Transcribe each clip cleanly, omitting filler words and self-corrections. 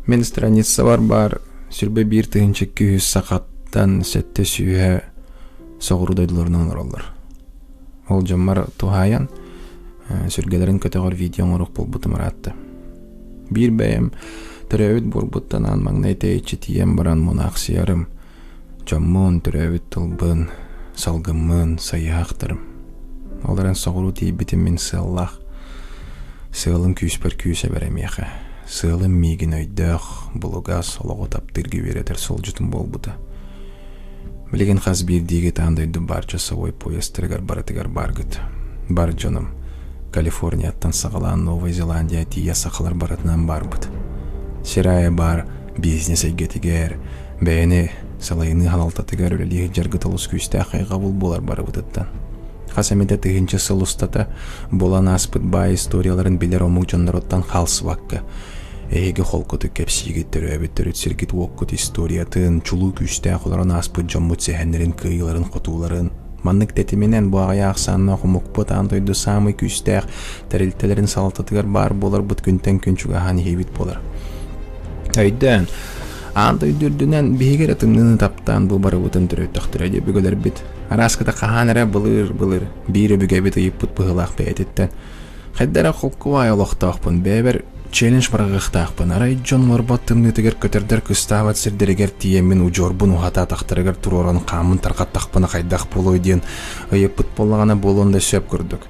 Мин страницабар баар 21 200 сахаттан сэттэ сүүһэ соҕуруу дойдуларынан олороллор. Ол дьоммор туһаайан сүргэлэрин көтөҕөр видео оҥоруох буолбутум ыраатта. Биир бэйэм төрөөбүт буорбуттан аан маҥнай тэйиччи тиийэн баран мунаахсыйарым, дьоммун, төрөөбүт тылбын, салгыммын сайыһахтарым. Ол эрэн соҕуруу тиийбитим мин сыаллаах. Сыалым күүспэр күүс эбэрэ миэхэ. Сыалым миигин өйдөөх, булугас, олоҕу таптыырга үөрэтэр суолдьутум буолбута. Билигин хас биирдиигит аан дойду баар часовой поезтарыгар барытыгар бааргыт. Бар дьонум, Калифорнияттан саҕалаан Новай Зеландия тиийэ сахалар барытынан баарбыт. Сир аайы баар бизнес эйгэтигэр, бэйэни салайыныы салалтатыгар үлэлии сылдьаргыт олус күүстээх хайҕабыл буолар барыбытыттан. Хас эмитэ тыһыынча сыл устата буолан ааспыт баай историяларын билэр омук дьонноруттан хаалсыбакка, эһиги холкутук кэпсиигит төрөөбүт төрүт сиргит-уоккут историятын, чулуу күүстээх олорон ааспыт дьоммут сэһэннэрин кыайыыларын-хотууларын, маннык тэтиминэн бу аҕыйах ахсааннаах омукпут аан дойду саамай күүстээх тэрилтэлэрин салалтатыгар баар буоларбыт күнтэн күн чугаһаан иһиибит буолар. Өйдөөн, аан дойду үрдүнэн биһиги эрэ тымныыны таптаан бу барыбытын төрөттөхтөрө диye өбүгэлэрбит арааската хаһан эрэ былыр-былыр биир өбүгэбит ыйыппыт быһыылаах бэйэтиттэн хайда эрэ холкубай олохтоохпун бэйэбэр челлендж быраҕыахтаахпын арай дьон олорбот тымныытыгар көтөрдөр кыстаабат сирдэригэр тиийэммин удьуорбун уһата атахтарыгар туруоран хааммын тарҕаттахпына хайдах буолуой диэн ыйыппыт буоллаҕына буолуон да сөп курдук.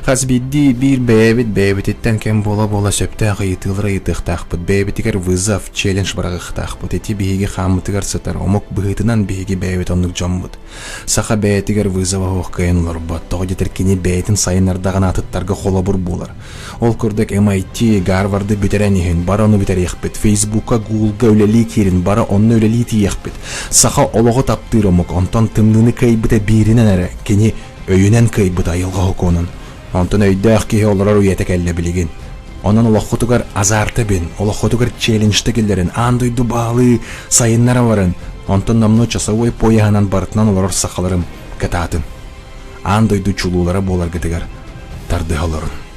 Хас биирдии биир бэйэбит бэйэбититтэн кэм буола-буола сөптөөх ыйытыылары ыйытыахтаахпыт, бэйэбитигэр вызов, челлендж быраҕыахтаахпыт. Ити биһиги хааммытыгар сытар омук быһыытынан биһиги бэйэбит оннук дьоммут. Саха бэйэтигэр вызова суох кыайан олорбот, тоҕо диэтэр кини бэйэтин сайыннардаҕына атыттарга холобур буолар. Ол курдук MIT, Гарварды бүтэрэн иһин, бары ону бүтэриэхпит, Фейсбукка, Гуглга үлэлии киирин, бары онно үлэлии тиийиэхпит. Саха олоҕу таптыыр омук, онтон тымныыны кыайбыта бииринэн эрэ, кини өйүнэн кыайбыт айылҕа сокуонун. Онтон өйдөөх киһи олорор үйэтэ кэллэ билигин. Онон олоххутугар азарта бин, олоххутугар челленджтэ киллэрин, аан дойду баалыы сайыннара барын, онтон номнуо часовой пояһынан барытынан олорор сахаларым кытаатын. Аан дойду чулуулара буоларгытыгар тардыһа олорун.